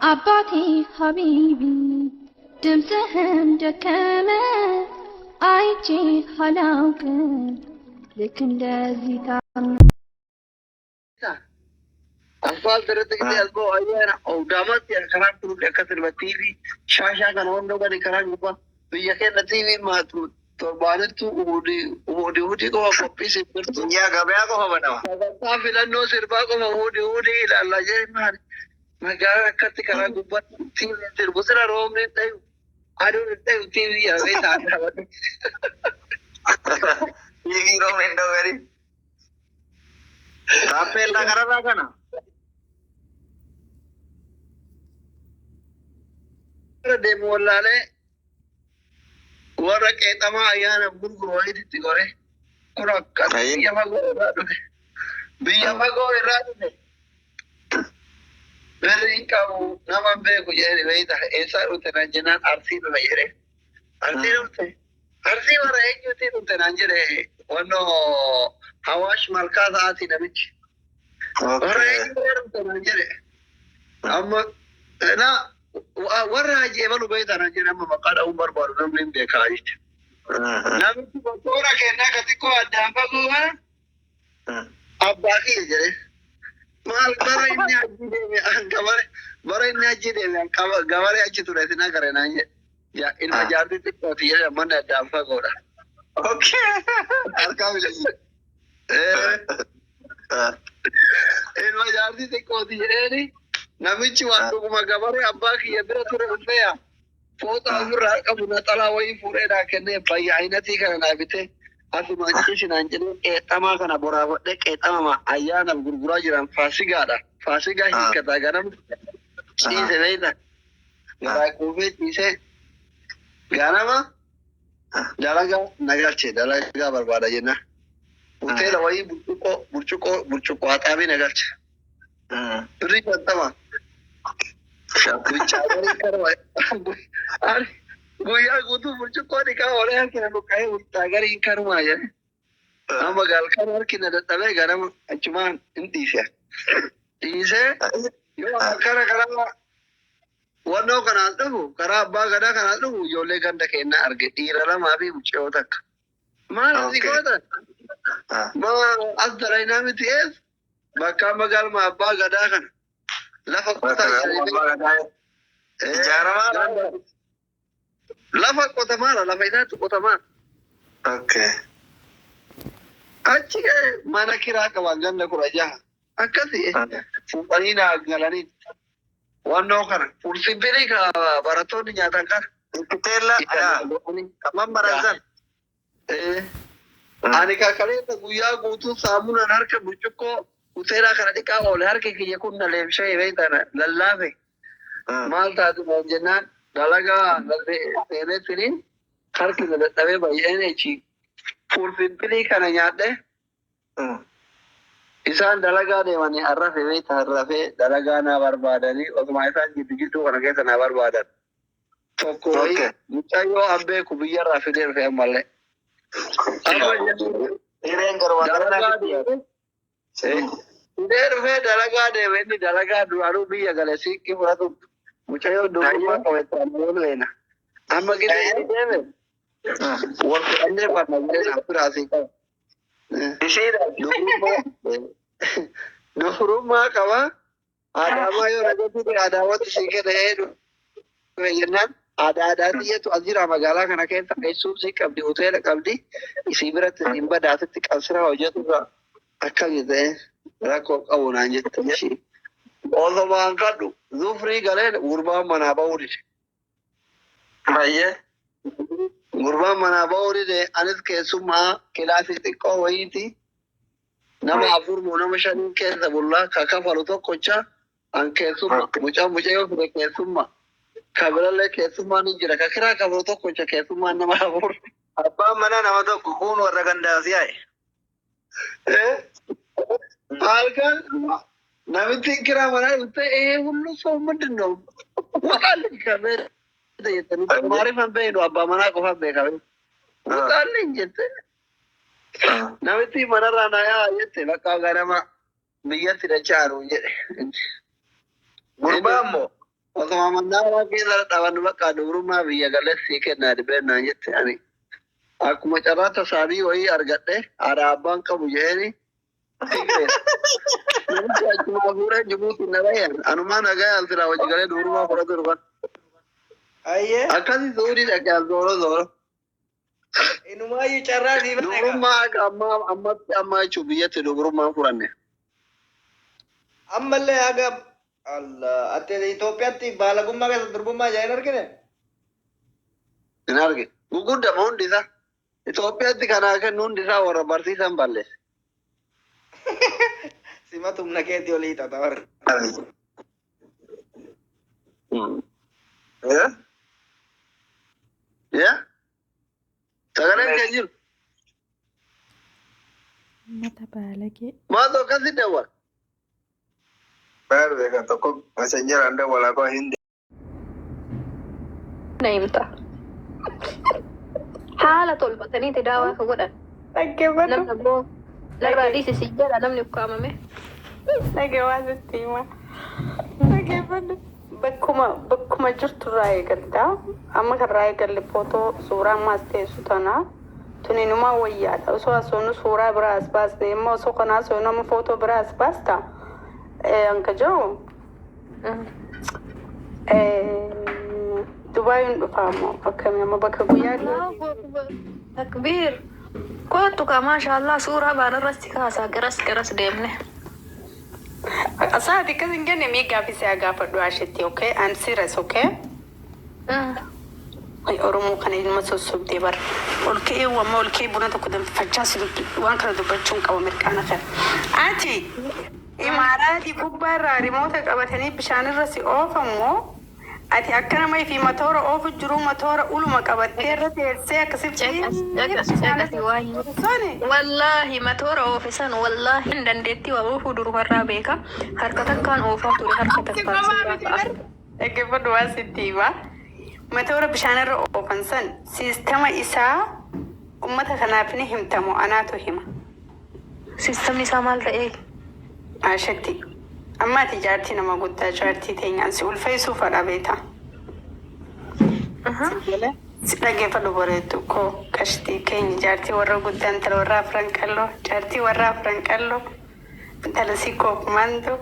አባቴ ሀቢቢ ድምፅህም ደከመ አይቼ አላውቅም ልክ እንደዚህ ታመ Asfaaltii irratti gisee as ba'u ayyaana odaamatti karaa turre akka sirba TV shaashaa kana hunda gadi karaa gubbaa biyya keenya TV maatu torbaanittu uhudii uhudii uhudii qofa qophii simbirtu. Guyyaa gabayaa qofa banama. Sagantaa filannoo sirbaa qofa uhudii uhudii ilaallaa jee maali magaalaa akkatti karaa gubbaatti TV sirbu sira roobni hin dhayu aduun hin dhayu TV yaabee taa'aa dhaabate. TV roobni hin dhayu gadi. Taappellaa kararraa kana. Warra deemu wallaalee warra qeexamaa ayyaana gurguru wayiitti gore kun akkas biyya fagoo irraa dhufe. Biyya fagoo irraa dhufe. Birri hin qabu nama hin beeku jedhee beeyta eessaa dhufte naan jennaan Arsii dhufe jedhee. Arsii dhufte. Arsii warra eenyuutii dhufte naan jedhe wannoo Hawaash malkaa sa'aatii namichi. Warra eenyuutii dhufte naan jedhe. Amma na warra hajji ebalu beeyta naan jedhe amma maqaa dha'uun barbaadu namni hin beekaa jechuudha. Namichi motora kennaa ka xiqqoo addaan fagoo kana abbaa kiyya jedhe. Maal bara inni achi deeme gabare bara inni achi deeme gabaree achi ture sin agare naan jedhe. Ja ilma jaartii xiqqooti jedhe manni addaan fagoodha. Okay. Harkaa bilee. Ilma jaartii xiqqooti jedheeni namichi waan dhuguma gabaree abbaa kiyya bira ture dhufeeya. Fooxaa ofirraa qabu naxalaa wayii fuudhee naa kennee bayya ayinatii kana naa bitee asuma achi naan jedhee qeexamaa kana boraafadhee qeexamama ayyaanaaf gurguraa jiran faasigaadha. Faasigaa hiikkataa ganama ciise beeyta. Garaa quufee ciisee ganama dalagaa na galche dalagaa barbaada jenna. Hoteela wayii burcuqqoo burcuqqoo burcuqqoo haxaamee na galche. Birrii 50. Guyyaa guutuu burcuqqoo dhiqaa oolee harki na luqqa'ee bultaa gariin kanumaa jedhe. Amma galkan harki na dadhabee ganama achumaan hin dhiise. Dhiisee yoo akkana karaa wannoo kanaan dhufu karaa abbaa gadaa kanaan dhufu ijoollee ganda keenyaa arge dhiira lamaa fi mucayyoo takka. Maal asii gootan? Maa as dalaynaa miti ees bakka amma galma abbaa gadaa kana lafa qotaa jiranii. Ijaaramaa? Lafa qotamaadha lafa isaatti qotamaa. Okay. Achi ga'e mana kiraa qaban ganda 16. Akkasi fuudhanii naa galanii wannoo kana fulfinfinii ka barattoonni nyaatan kana. Hoteela kamman baransan. Ani kakaleessa guyyaa guutuu saamunaan harka burcuqqoo hoteelaa kana dhiqaa oole harki kiyya kun na leemshee beektan lallaafe. Maal taatu naan jennaan dalagaa seenettiniin harki na dadhabee baay'een echi fulfinfinii kana nyaadhe isaan dalagaa deemanii arrafe beekta arrafee dalagaa naa barbaadanii osuma isaan giddu gidduu kana keessa naa barbaadan. Tokko wayii mucayyoo an beeku biyyarraa fidee dhufe ammallee. Amma Hireen garuu dalagaa deeme. Fidee dhufee dalagaa deeme inni dalagaa duraanuu biyya gale siiqqii fudhatu mucayyoo durbummaa qabatan yoon leena. Amma gidee inni deeme wal fudhannee fanna jedhee naaf biraa sii qaba. Ishiidha. Dubrummaa qaba. Adaamaa yoo ragatti adaawwatti sii kenna ee dhufe jennaan aadaa aadaa xiyyatu as jira magaalaa kana keessa eessuumsii qabdi hoteela qabdi isii biratti hin badaasitti qabsira hojjetu irraa akkam jette rakkoo qabu naan jette ishii. Osomaan kadhu zufrii galeen gurbaan manaa ba'uu dide. Baay'ee. Gurbaan manaa ba'uu dide anis keessummaa kilaasii xiqqoo wayiiti. Nama afur moo nama shanii keessa bullaa ka kafalu tokkocha an keessumma mucaan mucayyoo fide keessumma ka birallee keessummaan ni jira ka kiraa kafalu tokkocha keessummaan nama afur. Abbaan manaa nama tokko kun warra gandaas yaa'e. Halkan namitti kiraa manaa dhufte ይሄ ሁሉ ሰው ምንድን ነው? ውጣልኝ ከቤት jette maariifan beeknu abbaa manaa qofaan beeka. Wuxaalliin jette namitti manarraa na yaa jette bakka ganama biyyatti dacha'anu jedhe. Gurbaa immoo. Osoma mannaaraa keessa dhaban bakka dubrummaa biyya galessi kennaa dhibeen naan jette ani. Akkuma carraa tasaabii wayii argadhe haadha abbaan qabu jedheeni. Namichi achuma fuudhee Jibuuti na bayan. Anumaa nagaa alsiraa hojii galee dubrummaa fudhatu dhufan. Ayyee. Akkasii Suudii dhaqee al zooro zooro. Inumaayyuu carraa sii bane kaa. Dubrummaa akka ammaa ammatti ammaa jechuun biyyatti dubrummaa fudhanne. Ammallee haga Allah ati Itoophiyaatti baalagummaa keessa durbummaa ijaan hin argine? Hin argine. Guguddaa hundi isaa. Itoophiyaatti kanaa kennu hundi isaa warra barsiisan balleesse. Simatu humna keetii olii hiixata bara. Eh? Yaa? Sagaleen kee jiru. Uummata baalagee. Maaltu akkasi dawwal? Baay'ee beekan tokko messengeraan dawwalaa koo hindi. Na himta. Haala tolfataniiti daawaa ka godhan. Dhaggeeffadhu. Namni ammoo narraa dhiisi si jedha namni ukkaamame. Dhagee waan sitti hima. Dhaggeeffadhu. Bakkuma bakkuma jirtu irraa eegalta. Amma kan irraa eegalle footoo suuraa ammaas teessu tana. Tuni inumaa wayyaadha. Osoo haasofnu suuraa biraa as baasne amma osoo kana haasofnu amma footoo biraa as baasta. Anka jiru Dubaayin dhufaa ammoo akkamii amma bakka guyyaa dhiyoo. Takbiir. Kootu kaa maashaallah suuraa baanarratti kaasaa garas garas deemne. Saati akkas hin jenne mee gaaffii si haa gaafadhu Ashetti, okay? I'm serious, okay? Ay, Oromoo kana ilma sossobdee bar. Ol ka'ee wamma ol ka'ee buna tokko danfifachaa si dubbi waan kana dubbachuun qaba mirqaana kana. Ati imaaraatii gubbaa irraa rimoota qabatanii bishaanirra si oofan moo ati akka nama ifii matoora oofu jiruu matoora uluma qabattee irra teessee akkasitti Caqas caqas caqasi waan sani? Wallaahi matoora oofe san wallaahi hin dandeettii waa oofuu durumarraa beeka. Harka takkaan oofaa ture harka Si takkaan qofaa suuraa miti ka'a. bar. Dhaggeeffadhu waan sitti hima. Matoora bishaanirra oofan san siistama isaa ummata kanaaf ni himtamoo anaatu hima? Siistamni isaa maal ta'ee? Ashetti. Amma ati jaartii nama guddaa jaartii teenyaan si ulfeessuu fadha beeta. Si dhaggeeffadhu bareeddu koo qashtii keenya jaartii warra guddaa intala warra afran qalloo jaartii warra afran qalloo intala si kookumantu.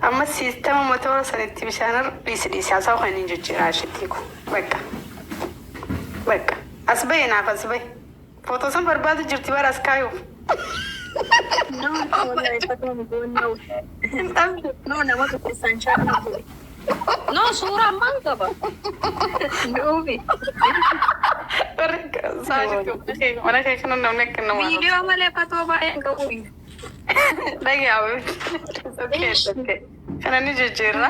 Amma siistama motora sanitti bishaanirra dhiisi dhiisi haasa'u kan hin jijjiiraa ashettii ko bakka bakka as bahe naaf as bahe footoo san barbaadu jirti bara as kaayuuf. No, wallahi fotoon goonnaa. Hin dhabdu. No, nama keessaan shaakala ture. No, suuraa ammaan qaba. Duubi. Warri saashitti mana kee kana namni akka namaa Viidiyoo malee fatoo baay'een qabu. Dhagaa'ame. Okay, okay. Kana ni jijjiirra.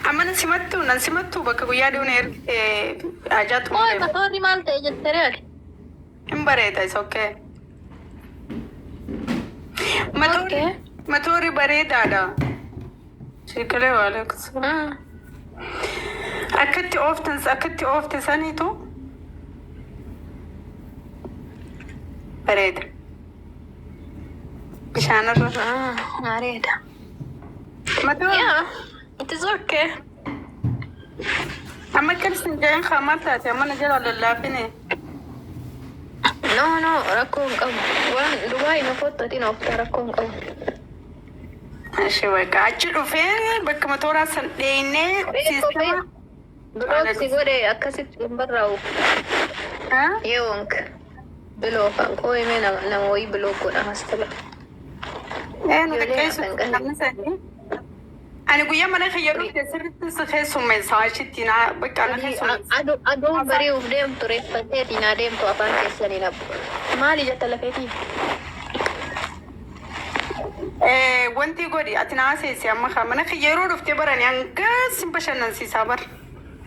Amma nan simattu nan simattu bakka guyyaa dhiyoon ergite ajaatu Ooy, matoorri maal ta'e jettee ati? Hin bareeda isa okay. Matoorri matoorri bareedaadha. Shiqilee waaleksa. Akkatti ooftan akkatti oofte saniitu bareeda. Bishaanirra. Bareeda. Matoorri Yeah, it is okay. Amma akkas hin jedhin haa taate amma na jala lallaafine. No, no, rakkoo hin qabu. Waan Dubaay na kottu ooftaa rakkoo hin qabu. Ishi bakka achi dhufee bakka matooraa san dheeynee siistama. Block si godhe akkasitti hin barraa'u. Yeewonk. Block kan qooyimee nama wayii block godha hastala. Ee nu Ijoollee xiqqeessu hafan kan. namni sanii. Ani guyyaa mana kiyya dhufte sirriitti si keessummeessa achitti na bakka na keessummeessa. Aduun bari'uuf deemtu reeffatee naa deemtu afaan keessanii nabbu. Maali jetta lafeetii? Wanti godhi ati naa seesi amma kaa mana kiyya yeroo dhuftee barani hanga sin bashannansiisaa bar.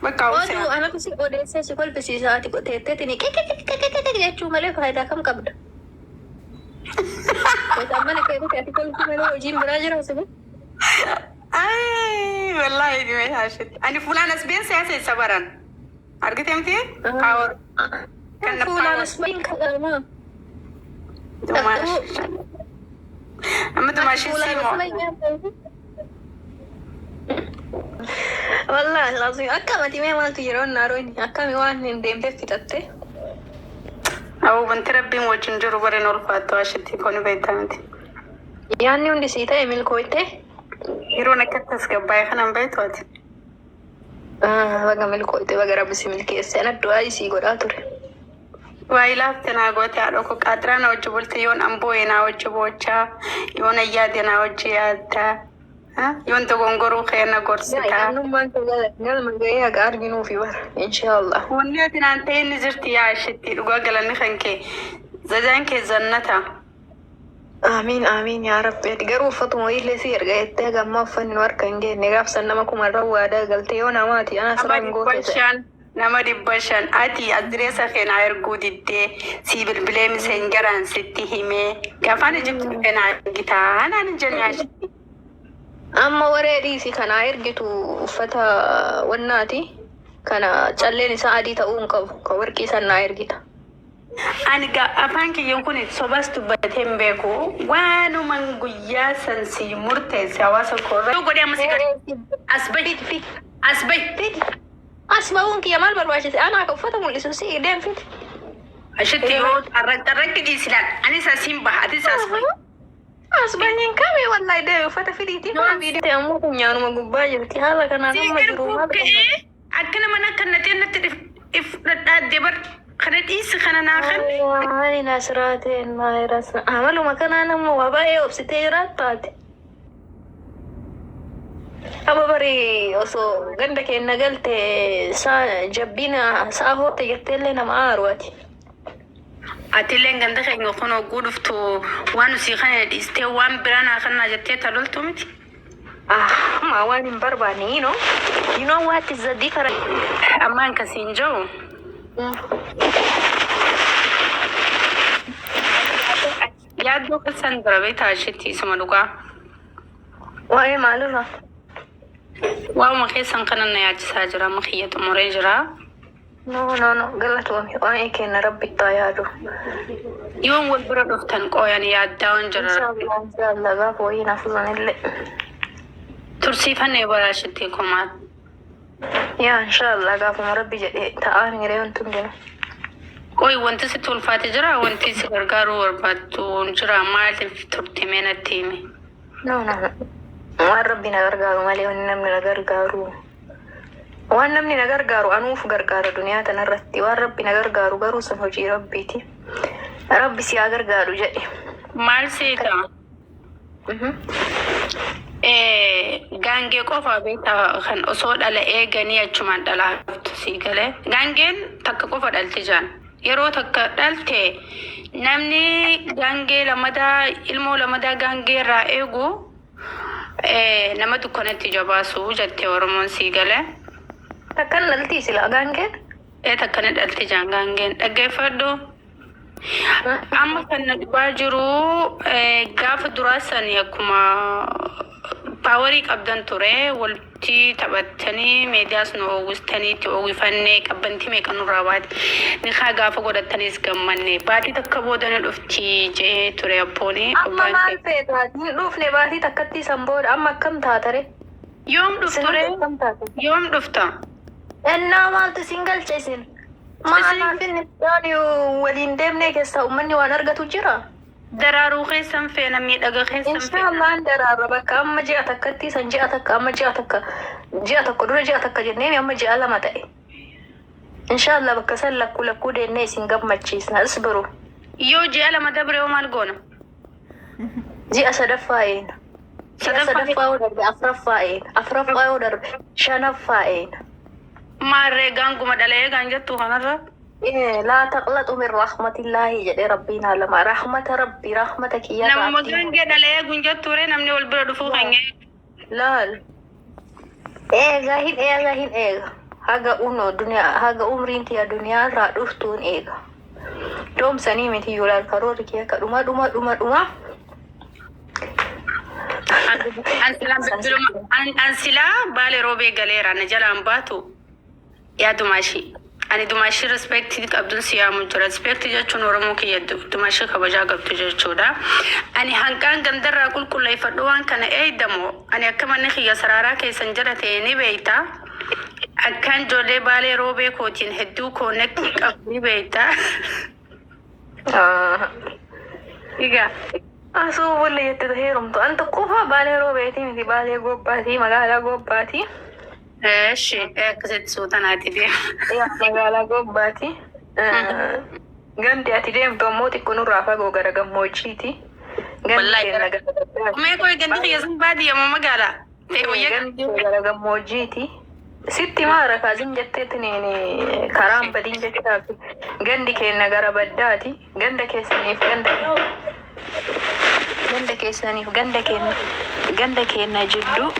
Bakka Oduu anatu si odeessee si kolfisiisa ati teetteetini qeqeqeqeqeqe jechuu malee faayidaa kam qabda? Wayita mana keetti ati kolfi malee hojiin biraa jira si Ay, wallahi ni mai hashitti. Ani fuulaan as been siyaasa isa baran. Argite miti? Power. Kan na Fuulaan power. as bahin kadhamaa. Dumaash. Amma dumaashii Fuulaan as siimo. bahin. Wallaahi laazim akkamati mee maaltu yeroo naaroon akkami waan hin deemteef fixatte. Awwa, wanti rabbiin wajjin jiru bareen ulfaattu ashitti kun beektaa miti. Yaanni hundi sii ta'e milkooyte. Yeroon akka tasgabbaa'e kanan beektu ati. Baga milkooyte, baga rabbi si milkeesse. Ana du'aa isii godhaa ture. Waa ilaafte naa goote haadha koo qaaxiraa na wajji bulte. Yoon amboo'e naa wajji boochaa, yoon ayyaade naa wajji yaaddaa, yoon dogongoruu kee na gorsitaa. Yaannummaan galma gahee haga arginuufi bara. Inshaallah. Wanni ati naan ta'e inni jirti yaa ishitti dhugaa galanni kan kee zazaan kee zannata. Amiin, amiin yaa rabbi. Ati garuu uffatuma wayiillee si erga jettee haga ammaa uffanni nu harka hin geenye. Gaafsan nama kumarra waadaa galtee yoo namaati ana Nama siraan dhibba goote ta'e. shan nama 500 ati addireessa kee naa erguu diddee sii bilbilee miseenjaraan sitti himee gaafaan Ijipti dhufe naa ergitaa naan hin jenne ashitti. Amma waree dhiisi, kanaa ergitu uffata wannaati. Kana calleen isaa adii ta'uu hin qabu. Kan warqii san naa ergita. Ani afaan kiyyan kun sobas dubbatee hin beeku. Waanuman guyyaa san si murteesse hawaasa koo irra. Yoo godhee amma si gad as bahi as bahi. Fidi. As ba'uun kiyya maal barbaachise? Anaa ka uffata mul'isu si deem fidi. Ashitti yoo xarraqxarraqi dhiisi laal. Anis asiin baha, atis as bahi. As bahiin kami wallahi deemi uffata fidiitii kana viidiyoo ammoo funyaanuma gubbaa jirti. Haala kanaan Si amma jiru erguu maal qabna? ka'ee akka nama na kannatee natti if dhadhaadde bar kana dhiisi kana naa kanne. Maali nasraateen maayirasa. Amaluma kanaan ammoo waa baay'ee obsitee jiraattaati. Amma bari osoo ganda keenya galte saa jabbina sa'a hoote jetteellee nama aaru ati. Atilleen ganda keenya kun hogguu dhuftu waan usii kana dhiistee waan biraa naa kannaa jettee taloltu miti. Ah, ma waan hin barbaanne, you know. You know what is the difference? Ammaan kasiin jiru. Yaaddoo keessan dura beektaa isheetti isuma dhugaa. Waa'ee maalirraa? Waa'uma keessan kana na yaachisaa jira. Amma kiyya xumuree jira. No, no, no, galatoomi. Waa'ee keenya rabbi itti yaadu. Yoon wal bira dhuftan qooyan yaaddaa jira. Inshallah, inshallah, gaafa wayii naaf illee. Tursiifannee bara isheetti komaa. Yaa inshallah, gaafuma rabbi jedhee ta'aa miiree wanti hundinuu. Qoy, wanti sitti ulfaate jira, wanti si gargaaruu barbaaddu jira, maaliif turte mee natti himi? No, no, no. Waan rabbi na gargaaru malee wanni namni na gargaaru. Waan namni na gargaaru anuuf gargaara duniyaa tanarratti. Waan rabbi na gargaaru garuu sun hojii rabbiiti. Rabbi si haa gargaaru jedhe. Maal seeta? Gaangee qofa beektaa kan osoo dhala eeganii achumaan dhala haftu sii galee. Gaangeen takka qofa dhalti jaan. Yeroo takka dhalte namni gaangee lamadaa ilmoo lamadaa gaangee irraa eegu nama dukkanatti jabaasu jette Oromoon sii galee. Takkan dhaltii sila gaangeen? Ee, takka ni dhalti jaan gaangeen. Dhaggeeffadhu. Amma kan na dhibaa jiru gaafa duraa sani akkuma powerii qabdan ture walitti taphattanii miidiyaas nu oowwistanii itti oowwifannee qabbantii meeqa nurraa baate nikaa gaafa godhattanis gammanne baatii takka booda ni dhufti jee ture abbooni. Amma maal feetaa? Hin dhufne baatii takkatti san booda amma akkam taatare? Yoom dhufture? Akkam taate? Yoom dhufta? Ennaa maaltu isin galche isin? Maanaaf inni waliin deemnee keessaa uummanni waan argatu jira. Daraaruu keessan feena, miidhaga keessan feena. Inshaallah daraarra bakka amma ji'a takkatti san ji'a takka amma ji'a takka ji'a tokko dura ji'a takka jennee amma ji'a 2 ta'e. Inshaallah bakka san lakkuu lakkuu deemnee isin gammachiisna. Isbiru. Yoo ji'a 2 dabre hoo maal goona? Ji'a sadaffaa eena. Ji'a sadaffaa yoo darbe afuraffaa eena. Afuraffaa yoo darbe shanaffaa eena. Maarree gaanguma dhalee gaan jettu kanarra. Laa taqlatu min rahmatillaahi jedhee rabbiin haalama. Rahmata rabbi rahmata kiyya. Namuma gaangee dhalee eeguun jetture namni wal bira dhufuu kan Laal. Eega hin eega hin eega. Haga uno duniyaa haga umriin tiya duniyaa irraa dhuftuun eega. Doomsanii miti yoo laal karoorri kiyya ka dhuma dhuma dhuma dhuma. An silaa baale roobee galeera na jalaan baatu yaa dumaashii. Ani dumaashii respectii qabduun si yaamu jira. Respectii jechuun Oromoo kiyya dumaashii kabajaa qabdu jechuudha. Ani hanqaan gandarraa qulqulleeffadhu waan kana eeydamoo ani akka manni kiyya saraaraa keessan jala ta'e ni beeyta. Akkaan ijoollee Baalee Roobee kootiin hedduu koonnektii qabu ni beektaa. Egaa. Asuu walla jette heerumtu. An tokkoffaa Baalee Roobeetii miti, Baalee Gobbaatii, magaalaa Gobbaatii. Eshi, akkasitti suutanaati deema. Yaa, magaalaa Gobbaati. Gandi ati deemtu ammoo xiqqoo nurraa fagoo gara gammoojjiiti. Gandi Wallaahi keenya gara. gara baddaati. Mee qoy, gandi kiyya sun baadiyyaa moo magaalaa? Ta'e wayya. Gandi gara gammoojjiiti. Sitti maara kaazin jetteetiin karaan badiin jechaaf, gandi keenya gara baddaati. Ganda keessaniif ganda keessaniif ganda keenya jidduu.